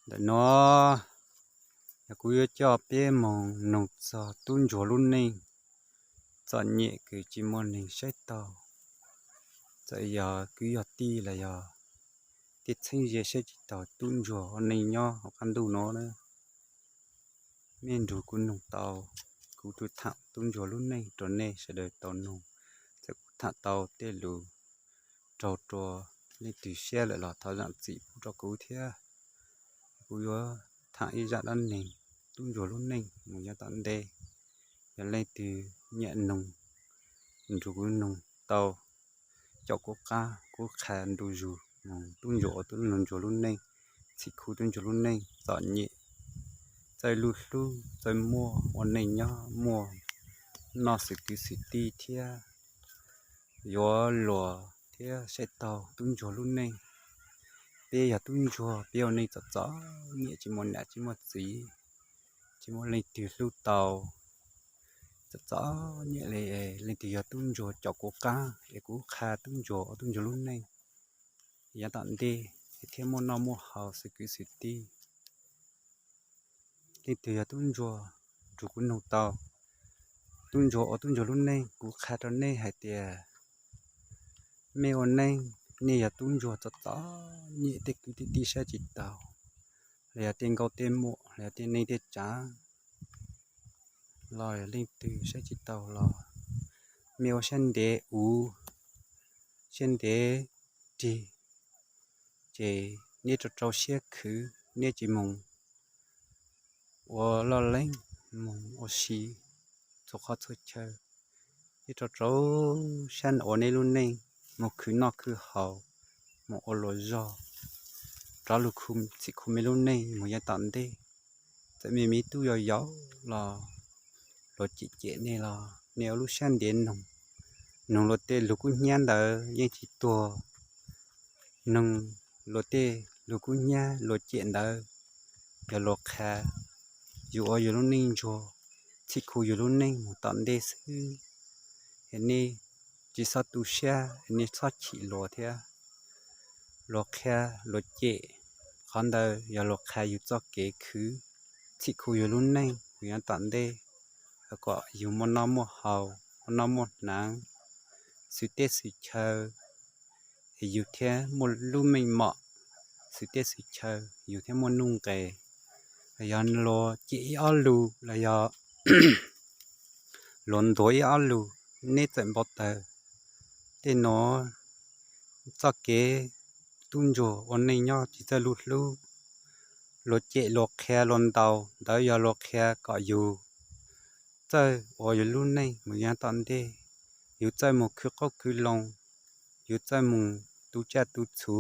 Ntawm no yog kuv yuav coj peb moog noog txog tub ntsuag lub neej txom nyem kws tsis muaj neeg saib taug. Txawm yog kwv yog tij los yog tej txheeb ze saib tsis taug tub ntsuag ua neej nyob hauv qab ntuj no na. Mej nrug kuv noog tau, kuv tug thaam tub ntsuag lub neej rua nej sawv daws tau noog. Txawm kuv thaam tau tej lus raug rua leej twg siab lawm los thov zaam txim pub rua kuv thiab. Kuv yuav thaam ib zaaj dab neeg tub ntsuag lub neej moog nyob tom ntej. Yog leej twg nyam noog, nrug kuv noog tau, caum kuv qaab, kuv qha ntu zus moog tub ntsuag ua tub ntsuag lub neej, txhim khuv tub ntsuag lub neej txom nyem, txawj lub hlub, txawj muaj ua neej nyob, muaj noj xwm kwv xwm tij thiab yuav luas thiab saib taug tub ntsuag lub neej. Peb yog tub ntsuag, peb ua neej txom txom nyem, tsis muaj nam tsis muaj txiv, tsis muaj leej twg hlub tau. Txom txom nyem le, leej twg yog tub ntsuag caum kuv qaab es kuv qha tub ntsuag ua tub ntsuag lub neej yav tom ntej thiaj muaj noj muaj haus xwm kwv xwm tij. Leej twg yog tub ntsuag, nrug kuv noog tau. Tub ntsuag ua tub ntsuag lub neej, kuv qha rua nej hais tias mej ua neej, nej yog tub ntsuag txom txom nyem, tej kwv tej tij saib tsis taug, los yog tej nkauj tej muam, los yog tej neej tej tsav, los yog leej twg saib tsis taug los mej ua siab ntev uv, siab ntev rig, ces nej rau rau siab khwv, nej tsis moog ua loj leeb, moog ua si txhua qhov txhua chaw. Nej rau rau siab ua nej lub neej, moog khwv noj khwv haus, moog ua luas zog, rov lug txhim khuv mej lub neej moog yav tom ntej. Txawm mej miv tub yau yau los luag cem cem nej los nej ua lub siab ntev noog. Noog luag tej lug kub hnyiab ntawd yeej tsis tuag. Noog luag tej lug kub hnyiab luag cem ntawd yog luag qha yug ua yug lub neej ntsuag, txhim khuv yug lub neej moog tom ntej xwb. Es nej tsis txhob tu siab, nej txhob chim luag thiab. Luag qha luag cem, qhov ntawd yog luag qha yug txoj kev khwv, txhim khuv yug lub neej moog yav tom ntej, kom yug muaj noj muaj haus, muaj noj muaj hnav xwm teb xwm chaw, es yug thiaj muaj lub meej mom xwm teb xwm chaw, yug thiaj muaj nuj nqes. Los yog luag cem ib ob lus los yog luag ntuas ib ob lus, neb txawm npau taws. Tej nuav txoj kev tub ntsuag ua neej nyob tsis txawj lub hlub, luag cem luag qhia luag ntaus ntawd yog luag qhia kom yug txawj ua yug lub neej moog yav tom ntej. Yug txawj moog khwv qoob khwv loo, yug txawj moog tu tsaj tu txhu,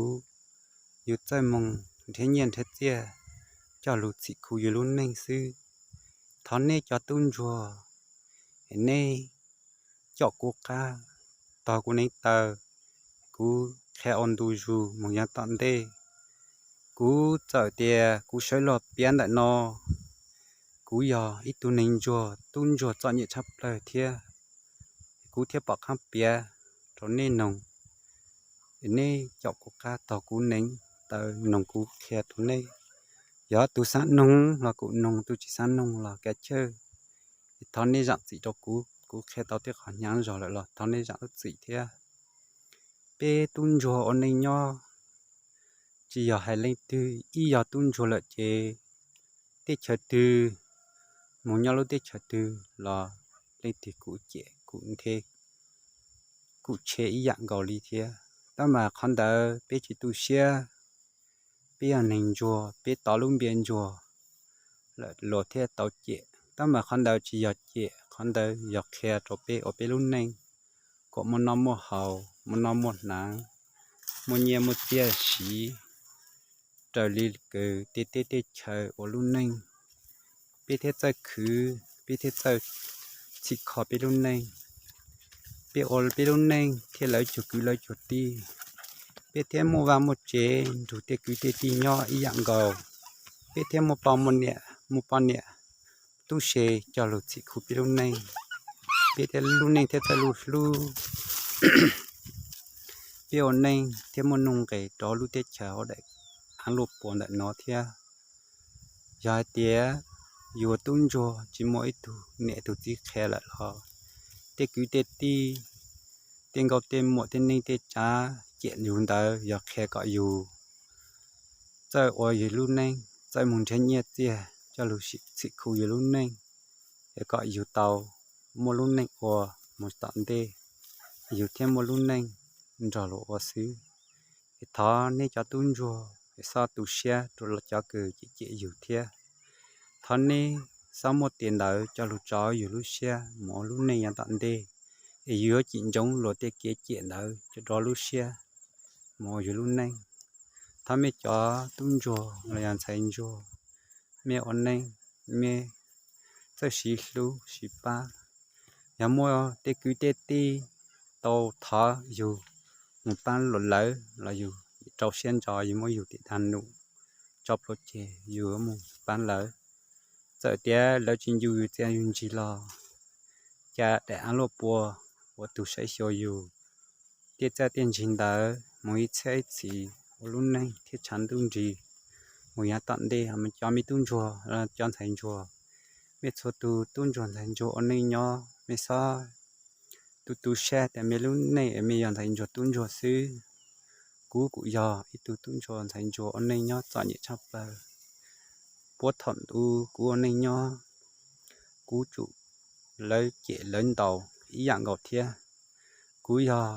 yug txawj moog nrhiav nyiaj nrhiav txiaj coj lug txhim khuv yug lub neej xwb. Thov neb cov tub ntsuag, neb caum kuv qab, tog kuv neev taw, kuv qhia ua ntu zus moog yav tom ntej. Kuv txawm tias kuv sawv los piav ntawm no, kuv yog ib tug neeg ntsuag, tub ntsuag txom nyem tshaj plawg thiab, kuv thiaj pom qab piav rau neb noog. Neb caum kuv qab, tog kuv neev taw, noog kuv qhia rau neb. Yog tus xaav noog los kuj noog, tus tsis xaav noog los kav chawj. Thov neb zaam txim rau kuv, kuv qhia tau tej qhov hnyav zog lawm los thov neb zaam lub txim thiab. Peb tub ntsuag ua neej nyob, tsis yog hais leej twg, ib yog tub ntsuag lawm ces teb chaws twg, moog nyob lub teb chaws twg los leej twg kuj cem kuj nthe, kuj tshe ib yaam nkaus li thiab. Tab mas qhov ntawd peb tsis tu siab, peb yog neeg ntsuag, peb tov lub npe ntsuag lawm luag thiaj tau cem. Tab mas qhov ntawd tsis yog cem, qhov ntawd yog qhia rau peb ua peb lub neej kom muaj noj muaj haus, muaj noj muaj hnav, muaj nyiaj muaj txiaj siv raws li kws tej teb tej chaw ua lub neej. Peb thiaj txawj khwv, peb thiaj txawj txhim kho peb lub neej. Peb ua peb lub neej thiaj lawv cuag kwv lawv cuag tij. Peb thiaj muaj vaj muaj tsev nrug tej kwv tej tij nyob ib yaam nkaus. Peb thiaj muaj poj muaj niam, muaj poj niam tub se coj lug txhim khuv peb lub neej. Peb thiaj lub neej thiaj txawj lub hlub. Peb ua neej thiaj muaj nuj nqes rau lub teb chaws hauv daim aav luaj puas ntawm no thiab. Yog hais tias yus ua tub ntsuag tsis muaj ib tug niam tus txiv qhia lawm los tej kwv tej tij, tej nkauj tej muam, tej neej tej tsav cem yus ntawd yog qhia kom yus txawj ua yus lub neej, txawj mus nrhiav nyiaj txiag coj lug txhim khu yus lub neej, es kom yus tau muaj lub neej ua mus tom ntej, yus thiaj muaj lub neej nrog luag ua xwb. Es thov nej cov tub ntsuag es xob tu siab rau cov kws cem cem yus thiab. Thov nej xob muab tes ntawd coj lug tso yus lub siab mus ua lub neej yav tom ntej, es yus yuav tsis ntsoov luag tej kev cem ntawd coj rau lub siab mus ua yus lub neej. Thov mej cov tub ntsuag los yog ntxhais ntsuag, mej ua neej, mej txawj siv hlub siv pab. Yog muaj tej kwv tej tij tau thov yus mus pab luag lawv los yus rau siab ntso yus muab yus tes dag num tso plhuav ces yus mus pab lawv. Txawm tias lawv tsis ncu yus txiaj yus ntsig los cas daim av luaj pua ua tug saib xyuas yus tej txiaj tej ntsig ntawd mus ib txhiab ib txhis ua lub neej thiaj tshav ntuj nrig mus yav tom ntej. Cov me tub ntsuag, cov ntxhais ntsuag, mej txhua tug tub ntsuag ntxhais ntsuag ua neej nyob mej xob tu tu siab tias mej lub neej es mej yog ntxhais ntsuag tub ntsuag xwb. Kuv kuj yog ib tug tub ntsuag ntxhais ntsuag ua neej nyob txom nyem tshaj plaws. Puab thaum ntawd kuv ua neej nyob, kuv tsum lawv cem lawv ntaus ib yam nkaus thiab. Kuv yog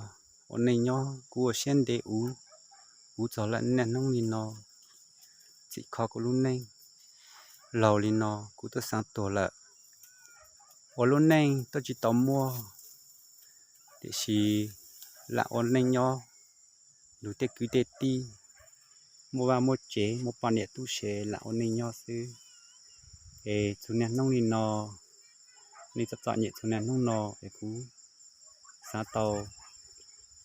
ua neej nyob kuv ua siab ntev uv, uv txog lawm niaj hnub li no, txhim kho kuv lub neej. Laus li no kuv twb xaav tuag lawm. Ua lub neej twb tsis tau muaj, tiam sis lam ua neej nyob, lug tej kwv tej tij, muaj vaj muaj tsev muaj poj niam tub se lam ua neej nyob xwb. Es txug niaj hnub li no, li txom txom nyem txug niaj hnub no es kuv xaav tau,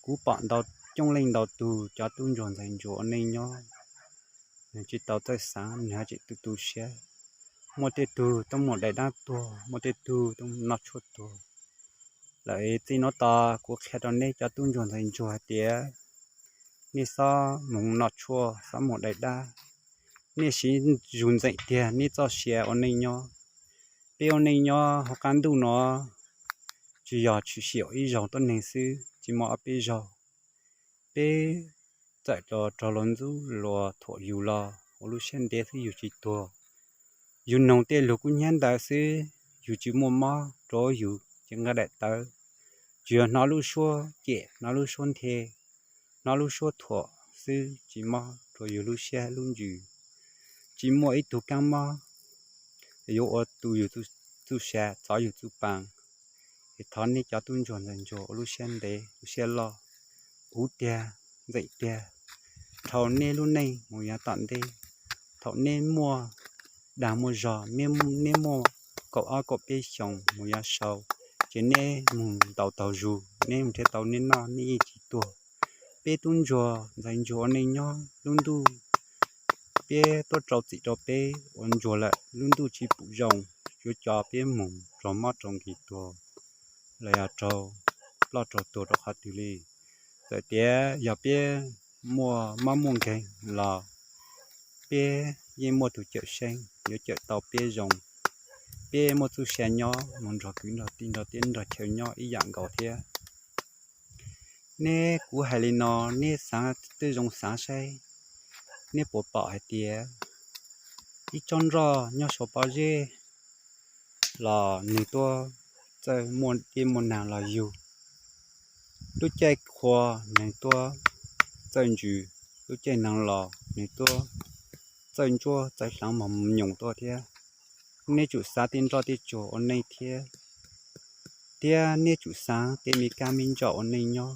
kuv pom ntau coob leej ntau tug cov tub ntsuag ntxhais ntsuag ua neej nyob, nwg tsis tau txawj xaav, nwg haj tseem tu tu siab. Muaj tej tug tuaj muag daim dab tuag, muaj tej tug tuaj noj tshuaj tuag lawm. Txij nuav tas kuv qhia rau neb cov tub ntsuag ntxhais ntsuag hais tias nej xob moog noj tshuaj, xob muag daim dab. Nej siv zug ntxeem tiag neb txoj sia ua neej nyob. Peb ua neej nyob hauv qab ntuj no tsis yog tshwm sim ib zaug tuab neeg xwb, tsis muaj ob peb zaug. Peb txawm los raug luag ntxub luag thuam yus los ua lub siab ntev xwb yus tsis tuag. Yus noog tej lug kub hnyiab ntawd xwb, yus tsis muaj mob rau yus cev nqaij daim tawv. Tsuas yog hnov lub suab cem, hnov lub suab nthe, hnov lub suab thuam xwb tsis mob rau yus lub siab lub ntsws. Tsis muaj ib tug kaab mob yuav ua tu yus txuj sa, txov yus txuj paa. Es thov nej cov tub ntsuag ntxhais ntsuag ua lub siab ntev, lub siab loj, uv tiag, ntxeem tiag, dhau neb lub neej mus yav tom ntej. Thaum neb muaj dag muaj zog, neb muaj kaum ob kaum peb xyoos mus yav sau, ces neb mus ntaus taug zug, neb mus nrhiav tau neb noj, neb yeej tsis tuag. Peb tub ntsuag ntxhais ntsuag ua neej nyob lub ntuj, peb tuaj rau txim rau peb ua ntsuag lawm, lub ntuj tsis pum zoo, yuav coj peb mus raug mob raug nkeeg tuag los yog raug ploj raug tuag rau qhov twg li. Txawm tias yog peb muaj mob muaj nkeeg los peb yeej muaj tus cawm seej yuav cawm tau peb zoo. Peb muaj txuj sa nyob mus nrog kwv nrog tij nrog teb nrog chaw nyob ib yam nkaus thiab. Neb, kuv hais li no, neb xaav twb zoo xaav saib, neb puas pom hais tias ib tsob nroj nyob saum pob zeb los nwg tuaj txawj muaj dej muaj nag los yug. Lub caij qhua nwg tuaj txawj ntsws, lub caij nag los nwg tuaj txawj ntsuab txawj hlaav mog nyoos tuaj thiab. Neb tsum xav tej nroj tej tsuag ua neej thiab, thiab neb tsum xav tej me kab me ntsaum ua neej nyob.